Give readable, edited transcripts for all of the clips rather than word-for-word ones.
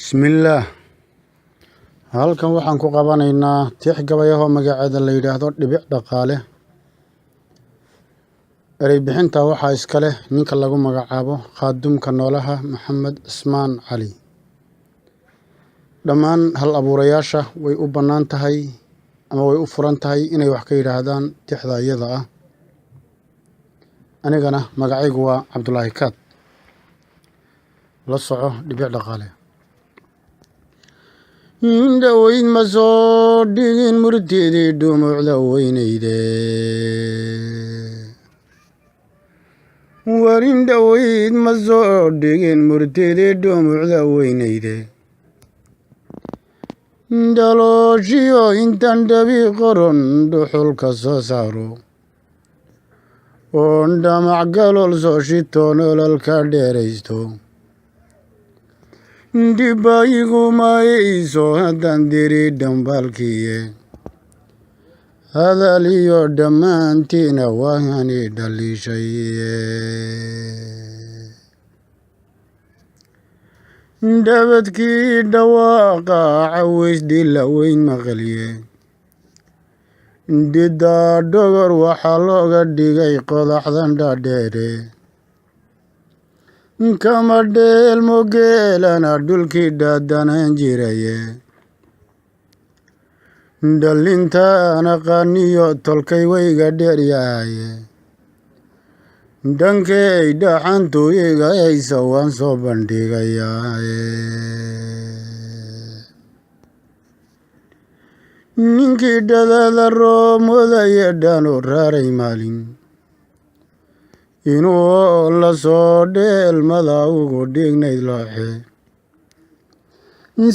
Bismillaah. Halkan waxaan ku qabanaynaa tix gabayahoo magaceeda la yidhaahdo Dhibic Dhaqaale. Erey bixinta waxaa iska leh ninka lagu magacaabo Khaaduumka Noolaha Maxamed Cismaan Cali. Dhammaan hal abuurayaasha way u bannaan tahay ama way u furan tahay inay wax ka yidhaahdaan tixda iyada ah. Anigana magacaygu waa Cabdulaahi Kaad. La soco Dhibic Dhaqaale. Indhaweyd ma soo dhigin murtidii dhumucda weynayde, war indhaweyd ma soo dhigin murtidii dhumucda weynayde. Dhalooshiyo intaan dhabi qoron dhuxulka soo saaro oon dhamac galool soo shito, nololka dheeraysto, dhibba iguma hayso haddaan diri dhambaalkiye. Hadal iyo dhammaantiina waahani dhaliishaye. Dhabadkii dhawaaqa caways dhila weyn maqalye, dhiddaa dhogor waxaa looga dhigay qodaxdan dhaadheere. Kama dheelmo geelana dhulkii dhaadanaan jiraye. Dhalintaan aqaaniyo tolkay wayga dheeryahaye, dhankay dhaxantu iga haysa waan soo bandhigayaa. Ninkii dhadada roomodaya dhanu raaray maalin inuu la soo dheelmada ugu dhignayd looxe,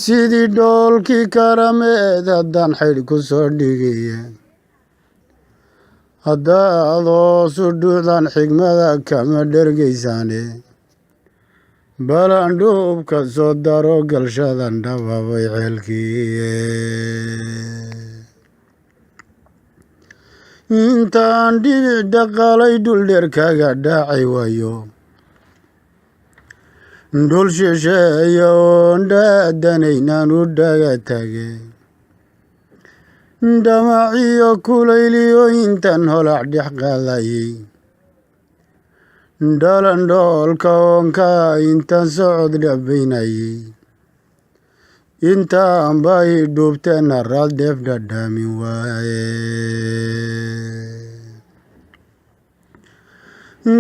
sidii dhoolkii karameed haddaan xaydh ku soo dhigiye. Haddaad hoosu dhuucdaan xigmada kama dhergaysaane, balan dhuubka soo daro galshadan dhababay ceelkiiye. Intaan dhibic dhaqaalay dhuldheer kaga dhacay waayo, dhul shisheeya oon dhaadanaynaan u dhaga taage, dhamaciyo kulayliyo intaan holac dhex qaadayay, dhalan dhoolka oonka intaan socod dhabaynayay, intaan bay dhuubteena raad dheef dhadhamin waaye.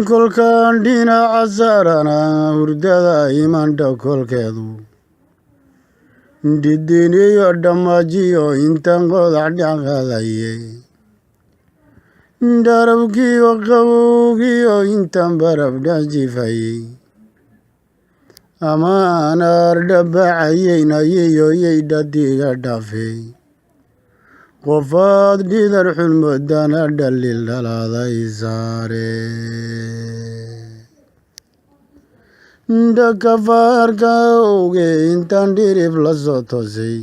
Kolkaan dhinaca saarana hurdada imandha kolkeedu, dhidiniyo dhammaajiyo intaan qodax dhex qaadayay, dharabkiyo qabowgiyo intaan baraf dhex jifayay, amaan aardhabacayaynayiyoyay dhadiga dhaafay, qofaad dhidar xun moodana dhalil dhalaaday saare. Dhakafaarka awge intaan dhirib la soo toosay,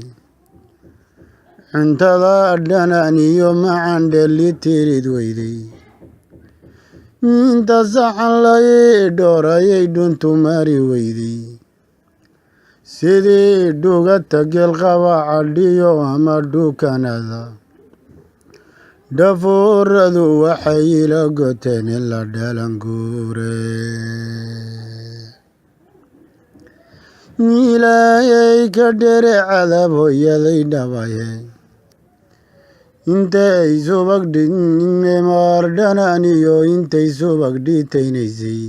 cuntada dhanaan iyo macan dheeli tirid weyday, inta saxan lai dhoorayay dhuntu mari weyday, sidii dhugata geel qaba cadhiyo ama dhukanada, dhafuuradu waxay ila goteen in la dhalan guure. Ilaahayay ka dhere cadaab hooyaday dhabaye, intay subag maardhanaan iyo intay subag dhiitaynaysay,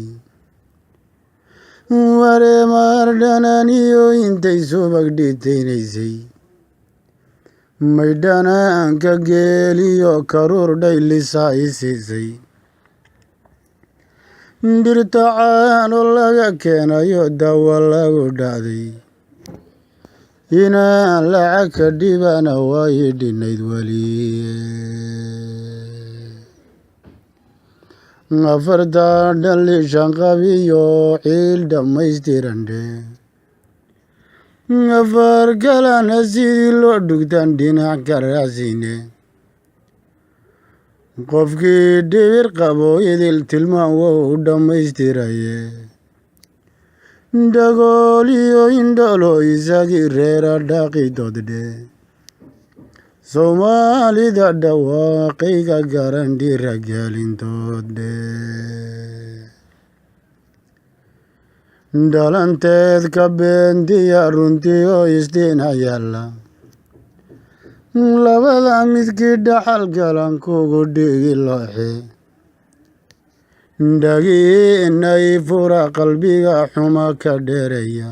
ware maardhanaan iyo intay subag dhiitaynaysay, maydhanaanka geeliyo karuur dhaylisaa i siisay, dhirta caano laga keenayo dawa lagu dhacday, inaan lacag ka dhibana waa ii dhinayd weliye. Afartaa dhalishan qabiyo ciil dhammaystirandhe, afar kalena sidii loo dhugtaan dhinac ka raacsiine. Qofkii dhibir qabo idil tilmaan wou dhammaystiraye. Dhagooliyo indholo isagii reera dhaqidodhe. Soomaalida dhawaaqayga garan dhiiragelintoodhe. Dhalanteed ka beentiya runtiyo isdhina yaalla. Labada midkii dhaxal galan kugu dhigi looxe. Dhagiinay fura qalbiga xuma ka dheereeya.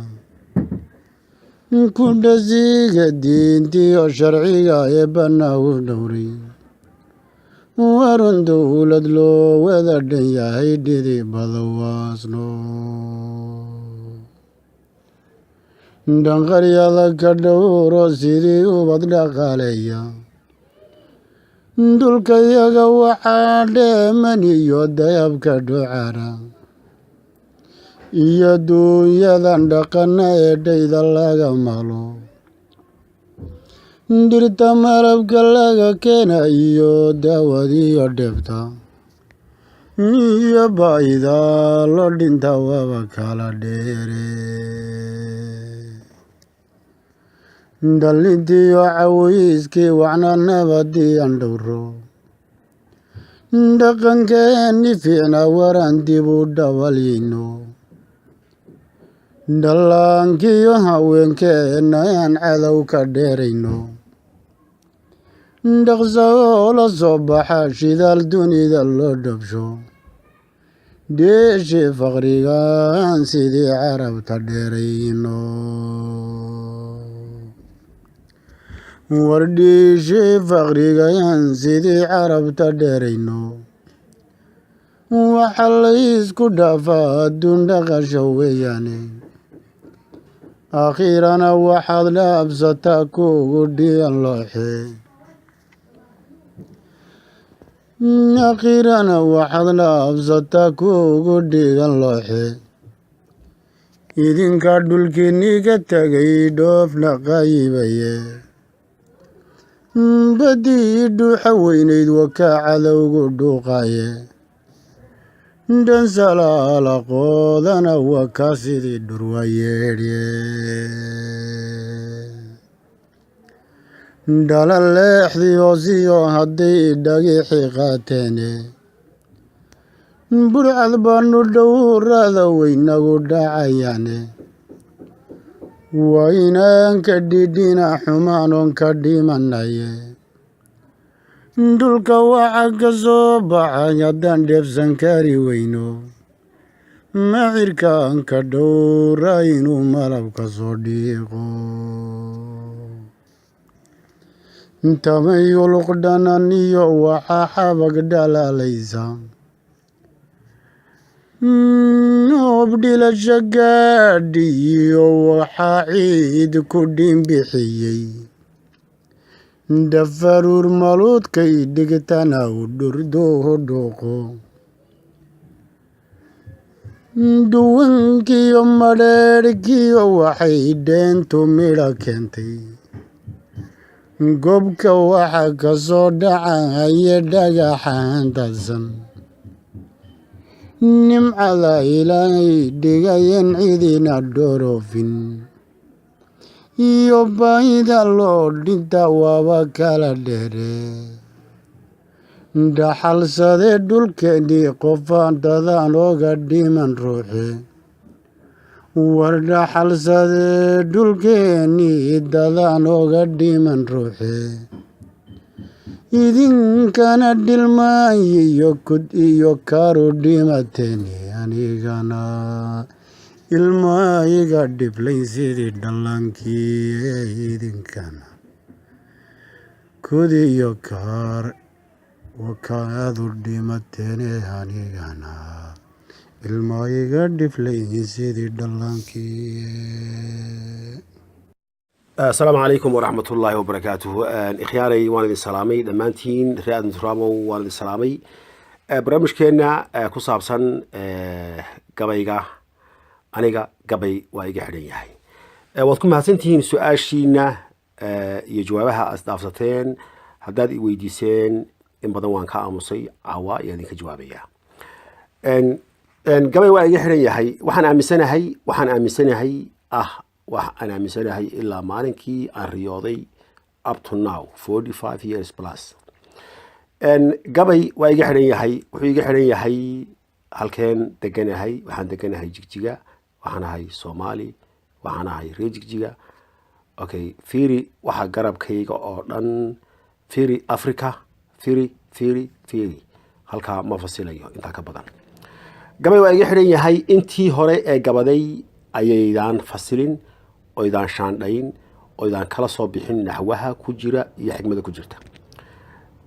Ku dhasiga diintiyo sharciga eebbana u dhowray. Warun dowlad loo wada dhan yahay dhidibada waasno. Dhanqaryada ka dhowro sidii ubad dhaqaaleeya. Dhulkayaga waxaa dheeman iyo dayabka dhucara. Iyo duunyadan dhaqana ee dhayda laga malo. Dhirta malabka laga keena iyo daawadiyo dheebta. Iyo baahida loo dhinta waaba kala dheere. Dhalintiyo cawiyskii wacna nabadiyan dhowro. Dhaqankeeni fiicna waran dib u dhawalyino. Dhallaankiyo haweenkeena aan cadow ka dheerayno. Dhaqso oo la soo baxa shidaal dunida loo dhabsho. Dheeshii faqrigan sidii carabta dheerayno. War dhiishii faqrigan sidii carabta dheerayno. Waxa la isku dhaafaa adduun dhaqasho weeyaane. Aakhirana waxaad dhaabsataa kugu dhigan looxe. Aakhirana waxaad dhaabsataa kugu dhigan looxe. Idinka dhulkiinniga tagay dhoofna qayibaye. Badii dhuuxa weynayd wakaa cadowgu dhuuqaye. Dhan salaalaqoodana wakaa sidii dhurwa yeedhye. Dhala leexdii hoosiyo hadday dhagixi qaateene. Burcad baanu dhowrada weynagu dhacayaane. Waa inaan ka dhidhina xumaanoon ka dhimanaye. Dhulka waxa ka soo baxay haddaan dheefsan kari weyno. Macirkaan ka dhowra inuu malabka soo dhiiqo. Tamayuluq dhanan iyo waxa xabag dhalaalaysa. Noob dhilasho gaadhi iyo waxa ciid ku dhimbixiyey. Dhafaruur maluudkay dhigtana u dhurduhu dhuuqo. Duwankiyo madheedhkiyo waxay dheentu midho keentay. Gobka waxa ka soo dhacaya dhagaxan daadsan. Nimcada Ilaahay dhigayen cidina dhoroofin. Iyo baahida loo dhinta waaba kala dheere. Dhaxalsadee dhulkeennii qofaan dadaan ooga dhiman ruuxe. War dhaxalsadee dhulkeennii dadaan ooga dhiman ruuxe. Idinkana dhilmaayiyo kud iyo kaaru dhimateeni anigana ilma iga dhiblayn sidii dhallaankii idinkana kud iyo kaar wakaadu dhimateene anigana ilma iga dhiblayn sidii dhallaankii. Asalaamu calaykum waraxmatullaahi wabarakaatuhu. Ikhyaaray, waan idin salaamay dhammaantiin. Ree Aadan Turaabow, waan idin salaamay. Barnaamijkeenna ku saabsan gabayga, aniga gabay waa iga xidhan yahay. Waad ku mahadsantihiin su-aashiina iyo jawaabaha aad isdhaafsateen. Haddaad i weydiiseen in badan waan ka aamusay, caawa ayaa idinka jawaabaya. Gabay waa iga xidhan yahay. Waxaan aaminsanahay ilaa maalinkii aan riyooday up to now, 45 years plus. Gabay waa iga xidhan yahay. Wuxuu iga xidhan yahay halkeen deganahay. Waxaan deganahay Jigjiga. Waxaan ahay Soomaali, waxaan ahay reer Jigjiga. Okay, fiiri waxa garabkayga oo dhan, fiiri Africa, fiiri, fiiri, fiiri. Halkaa ma fasilayo intaa ka badan. Gabay waa iga xidhan yahay. Intii hore ee gabaday ayaydaan fasilin, oydaan shaandhayn, oydaan kala soo bixin naxwaha ku jira iyo xikmada ku jirta.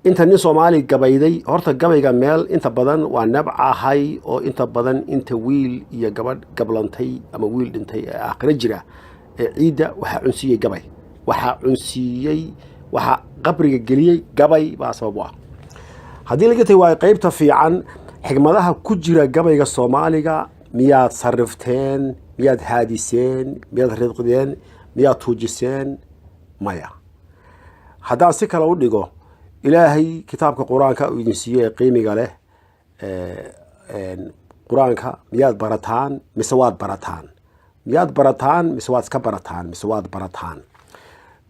Inta nin Soomaali gabayday, horta gabayga meel inta badan waa nabcahay, oo inta badan inta wiil iyo gabadh gablantay ama wiil dhintay ee aakhiro jira ee ciidda waxaa cunsiiyey gabay, waxaa cunsiiyey, waxaa qabriga geliyey gabay baa sabab u ah. Haddii laga tagi waayo qeybta fiican, xikmadaha ku jira gabayga Soomaaliga, miyaad sarifteen? Miyaad haadiseen? Miyaad ridqdeen? Miyaad tuujiseen? Maya. Haddaan si kale u dhigo, Ilaahay kitaabka Qur-aanka uu idin siiyey ee qiimiga leh, Qur-aanka miyaad barataan mise waad barataan? Miyaad barataan mise waad iska barataan mise waad barataan?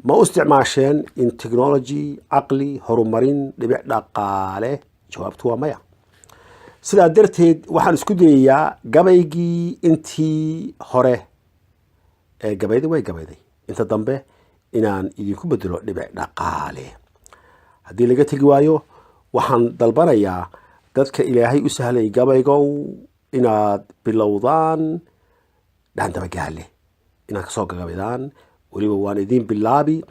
Ma u isticmaasheen in technology, caqli, horumarin, dhibic dhaqaale? Jawaabtu waa maya. Sidaa darteed waxaan isku dayayaa gabaygii intii hore ee gabayday way gabayday, inta dambe inaan idinku bedelo dhibic dhaqaale. Haddii laga tegi waayo, waxaan dalbanayaa dadka Ilaahay u sahlay gabaygow inaad bilowdaan Dhaandabagaale, inaad kasoo gagabaydaan. Weliba waan idiin bilaabi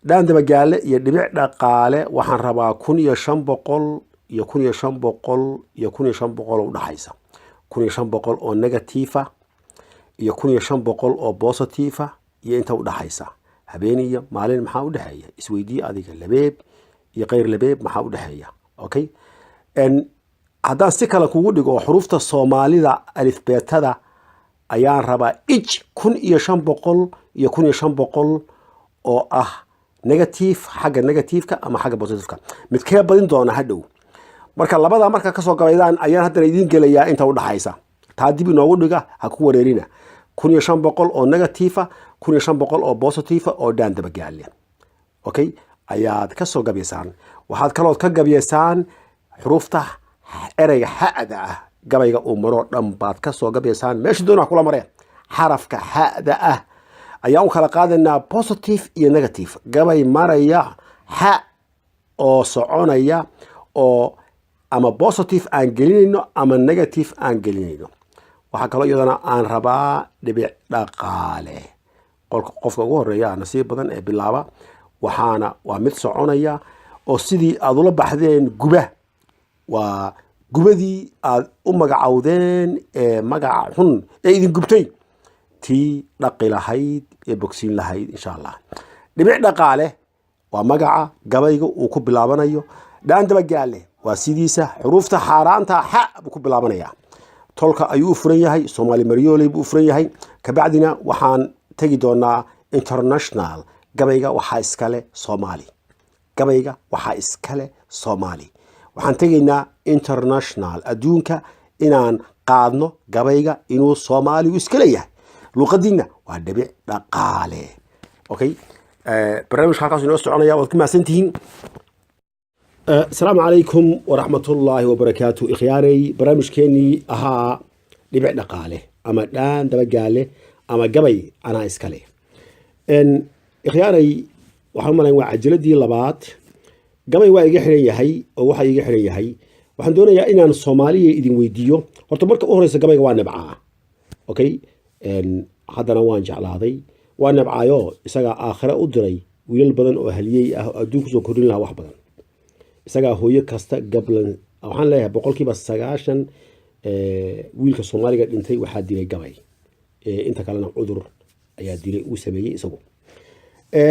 Dhaandabagaale iyo dhibic dhaqaale. Waxaan rabaa 1500 iyo 1500 iyo 1500 oo udhaxaysa, 1500 oo negative iyo 1500 oo positive iyo inta udhaxaysa. Habeen iyo maalin maxaa udhexeeya? Isweydii adiga. Labeeb iyo kayr labeeb maxaa udhexeeya? Okay, haddaan si kale kugu dhigo, xuruufta Soomaalida alifbeetada ayaan rabaa ij 1500 iyo 1500 oo ah negative, xagga negativeka ama xagga positiveka, midkee badin doona hadhow? Marka labada marka kasoo gabaydaan ayaan haddana idiin gelayaa inta udhaxaysa. Taa dib inoogu dhiga, ha ku wareerina. 1500 oo negative, 1500 oo positive oo dhaan dabagaale, okay, ayaad kasoo gabaysaan. Waxaad kalood ka gabaysaan xuruufta ereyga xa'da ah. Gabayga uu maroo dhan baad kasoo gabaysaan, meesha doonaa kula mareen. Xarafka xa'da ah ayaan u kala qaadaynaa positive iyo negative. Gabay maraya xa oo soconaya oo ama positive aan gelinayno ama negative aan gelinayno. Waxaa kaloo iyadana aan rabaa dhibic dhaqaale. Qolka qofka ugu horeeya nasiib badan ee bilaaba. Waxaana waa mid soconaya oo sidii aada ula baxdeen guba, waa gubadii aada u magacowdeen ee magaca xun ee idin gubtay, tii dhaqi lahayd ee bogsiin lahayd, insha Allah. Dhibic dhaqaale waa magaca gabayga uu ku bilaabanayo. Dhaan dabagaale waa sidiisa, xuruufta xaaraanta xa buu ku bilaabanaya. Tolka ayuu u furan yahay, Soomaali maryooley buu u furan yahay. Kabacdina waxaan tegi doonaa international. Gabayga waxaa iskale Soomaali, gabayga waxaa iskale Soomaali. Waxaan tegaynaa international, adduunka inaan qaadno gabayga inuu Soomaaligu iska leeyahay. Luuqadiina waa dhibic dhaqaale. Okay, barnaamijka halkaas inoo soconaya. Waad ku mahadsan tihiin. Asalaamu calaykum waraxmatullaahi wabarakaatu. Ikhyaarey, barnaamijkeenii ahaa dhibic dhaqaale ama dhaan dabagaale ama gabay anaa iskale. Ikhyaarey, waxaan u malayn waa cajaladii labaad. Gabay waa iga xidhan yahay, oo waxaa iga xidhan yahay, waxaan doonayaa inaan Soomaaliya idin weydiiyo. Horta marka u horeysa, gabayga waa nabcaa. Okay, haddana waan jeclaaday. Waa nabcaayo isagaa aakhire u diray wiilal badan oo haliyey ah oo adduun kusoo kordhin lahaa wax badan. Isagaa hooyo kasta gablan. Waxaan leeyahay 90% wiilka Soomaaliga dhintay waxaa dilay gabay, inta kalena cudur ayaa dilay uu sameeyey isagu.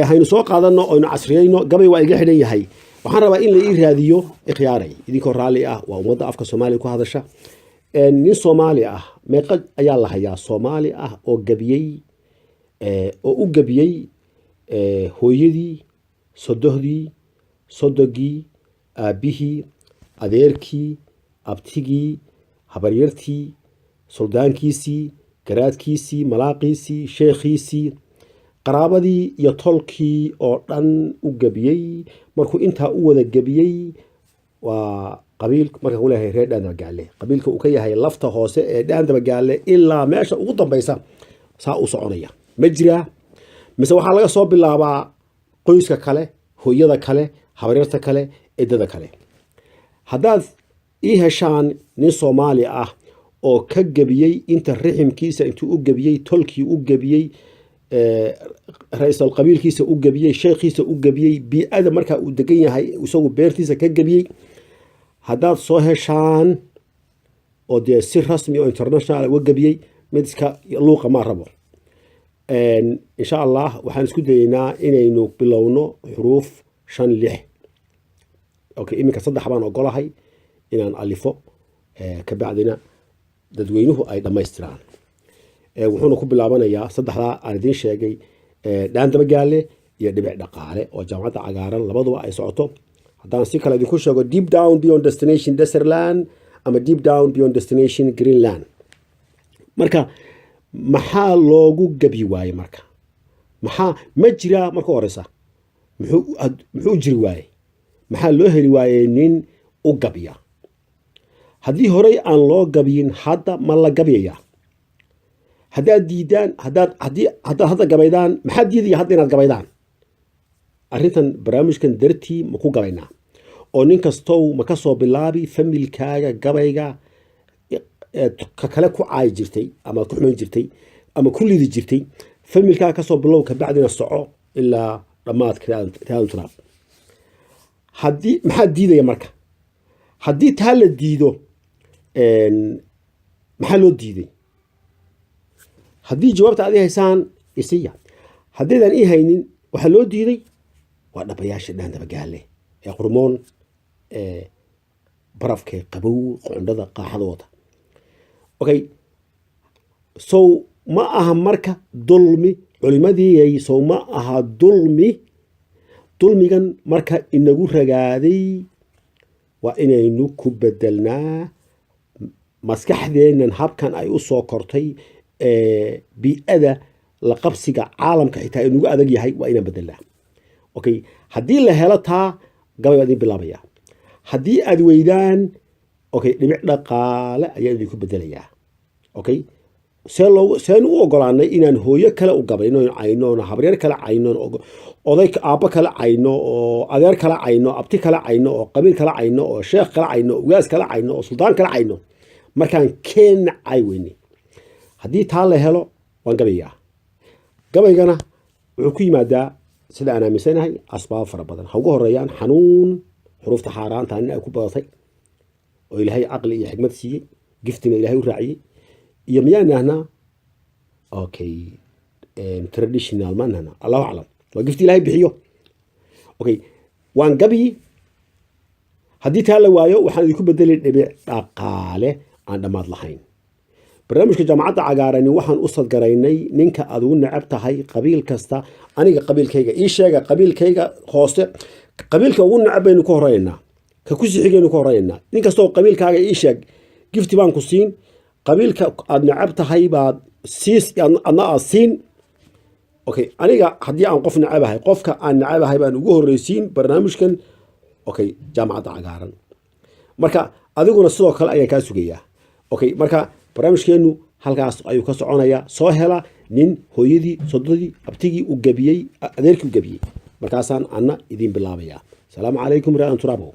Haynu soo qaadano oynu casriyeyno. Gabay waa iga xidhan yahay. Waxaan rabaa in la ii raadiyo, ikhyaaray, idinkoo raalli ah, waa ummadda afka Soomaaliya ku hadasha. Nin Soomaali ah meeqa ayaa la hayaa, Soomaali ah oo gabiyey, oo u gabiyey hooyadii, sodohdii, sodogii, aabbihii, adeerkii, abtigii, habaryartii? Suldaankiisii, garaadkiisii, malaaqiisii, sheekhiisii, qaraabadii iyo tolkii oo dhan u gebiyey. Markuu intaa u wada gebiyey, waa qabiil markaan ku leeyahay reer Dhaandabagaale, qabiilka uu ka yahay lafta hoose ee Dhaandabagaale ilaa meesha ugu dambaysa saa u soconaya, ma jiraa mise waxaa laga soo bilaabaa qoyska kale, hooyada kale, habaryarta kale, edada kale? Haddaad ii heshaan nin Soomaali ah oo ka gebiyey inta riximkiisa intuu u gebiyey, tolkii u gebiyey, ra-iisal qabiilkiisa u gebiyey, sheekhiisa u gebiyey, bii-ada markaa uu degan yahay isagu beertiisa ka gebiyey, haddaad soo heshaan oo dee si rasmi oo international uga gebiyey, mid iska luuqa ma rabo. Insha Allah waxaan isku dayeynaa inaynu bilowno xuruuf shan, lix. Okay, iminka saddex baan ogolahay inaan alifo, kabacdina dadweynuhu ay dhammaystiraan. Wuxuuna ku bilaabanayaa saddexdaa aan idiin sheegay, Dhaandabagaale iyo Dhibic Dhaqaale oo Jaamacadda Cagaaran labaduba ay socoto. Haddaan si kale idinku sheego, Deep Down Beyond Destination Desertland ama Deep Down Beyond Destination Greenland. Marka maxaa loogu gabi waayey? Marka maxaa ma jiraa? Marka horeysa muxuu jiri waayey? Maxaa loo heli waayey nin u gabiya? Haddii horey aan loo gabiyin, hadda ma la gabyaya? Haddaad diidaan, haddaad haddii haddaad hadda gabaydaan, maxaad diidaya hadda inaad gabaydaan? Arrintan barnaamijkan dartii ma ku gabaynaa? Oo nin kastow ma ka soo bilaabi familkaaga gabayga ka kale ku caayi jirtay ama ku xumayn jirtay ama ku lidi jirtay? Familkaaga kasoo bilow, kabacdina soco ilaa dhammaadka Raadun Turaab. Haddii maxaa diidaya? Marka haddii taa la diido, maxaa loo diiday? Haddii jawaabta aad ii haysaan, isiya. Haddaydaan ii haynin, waxaa loo diiday waa dhabayaasha Dhaandabagaale ee qurmoon, ee barafkee qabow, qocondhada qaaxada wata. Okay, sow ma aha marka dulmi culimadiiyay? Sow ma aha dulmi? Dulmigan marka inagu ragaaday waa inaynu ku bedelnaa maskaxdeennan habkan ay u soo kortay ee bii-ada la qabsiga caalamka xitaa inugu adag yahay. Waa inaan bedelnaa. Okay, haddii la helo taa, gabay baa idin bilaabaya. Haddii aad weydaan, okay, Dhibic Dhaqaale ayaa idinku bedelayaa. Okay, see loogu seenu u ogolaanay inaan hooyo kale u gabayno, cayno, habaryar kale cayno, oday aabbo kale cayno, oo adeer kale cayno, abti kale cayno, oo qabiil kale cayno, oo sheekh kale cayno, ugaas kale cayno, oo suldaan kale cayno, markaan keenna cay weyne? Haddii taa la helo, waan gabayaa. Gabaygana wuxuu ku yimaadaa, sida aan aaminsanahay, asbaab fara badan. Ha ugu horeeyaan xanuun xuruufta xaaraanta nin ay ku badatay oo Ilaahay caqli iyo xikmad siiyey, giftina Ilaahay u raaciyey, iyo miyaan nahnaa, okay, traditional ma nahnaa, Allahu aclam. Waa gifti Ilaahay bixiyo. Okay, waan gabi. Haddii taa la waayo, waxaan idinku bedeli Dhibic Dhaqaale aan dhammaad lahayn. Barnaamijka Jaamacadda Cagaarani waxaan u sadgaraynay ninka aad ugu necab tahay qabiil kasta. Aniga qabiilkayga ii sheega, qabiilkayga hoose, qabiilka ugu necab baynu ka horeynaa, ka ku sixigaynu ka horeynaa. Nin kastoo qabiilkaaga ii sheeg, gifti baan ku siin. Qabiilka aad necab tahay baad siis, adna aad siin. Okay, aniga haddii aan qof necabahay, qofka aan necabahay baan ugu horreysiin barnaamijkan, okay, Jaamacadda Cagaaran. Marka adiguna sidoo kale ayaan kaa sugayaa. Okay, marka barnaamijkeenu halkaas ayuu ka soconayaa. Soo hela nin hooyadii, sododii, abtigii u gabiyey, adeerkii u gabiyey, markaasaan anna idiin bilaabayaa. Asalaamu calaykum, raan turaabo.